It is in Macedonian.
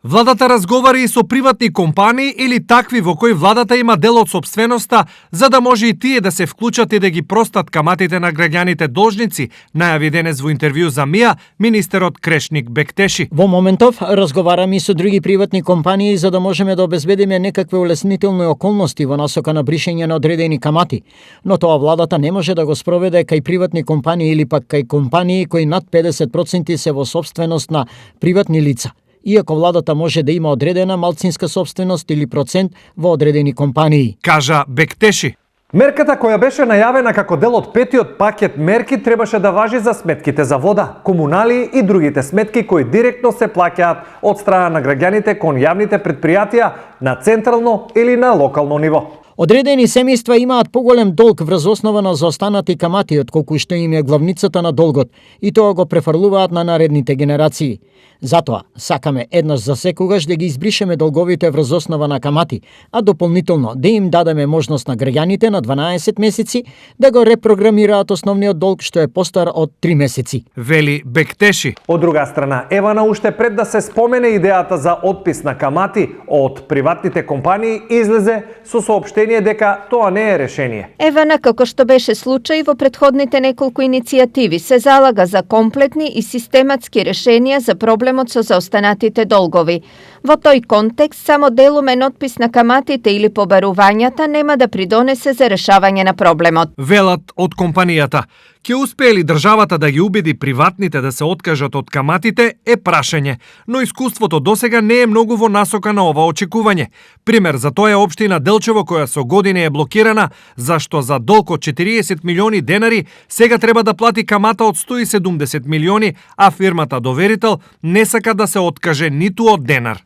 Владата разговара и со приватни компании или такви во кои владата има дел од сопственоста, за да може и тие да се вклучат и да ги простат каматите на граѓаните должници, најави денес во интервју за МИА министерот Крешник Бектеши. Во моментов разговараме и со други приватни компании за да можеме да обезбедиме некакви улеснителни околности во насока на бришење на одредени камати, но тоа владата не може да го спроведе кај приватни компании или пак кај компании кои над 50% се во сопственост на приватни лица, иако владата може да има одредена малцинска сопственост или процент во одредени компании. Кажа Бектеши. Мерката која беше најавена како дел од петиот пакет мерки требаше да важи за сметките за вода, комунали и другите сметки кои директно се плаќаат од страна на граѓаните кон јавните претпријатија на централно или на локално ниво. Одредени семејства имаат поголем долг врз основа на заостанати камати отколку што им е главницата на долгот и тоа го префрлуваат на наредните генерации. Затоа сакаме еднаш за секогаш да ги избришеме долговите врз основа на камати, а дополнително да им дадеме можност на граѓаните на 12 месеци да го репрограмираат основниот долг што е постар од 3 месеци. Вели Бектеши. Од друга страна, Евана уште пред да се спомене идејата за отпис на камати од приватните компании излезе со соопштение дека тоа не е решение. Евана, како што беше случај во претходните неколку иницијативи, се залага за комплетни и систематски решенија за проблемот со заостанатите долгови. Во тој контекст, само делумен отпис на каматите или побарувањата нема да придонесе за решавање на проблемот. Велат од компанијата. Ќе успее ли државата да ги убеди приватните да се откажат од каматите е прашање, но искуството досега не е многу во насока на ова очекување. Пример за тоа е општина Делчево која со години е блокирана, зашто за долг од 40 милиони денари сега треба да плати камата од 170 милиони, а фирмата доверител не сака да се откаже ниту од денар.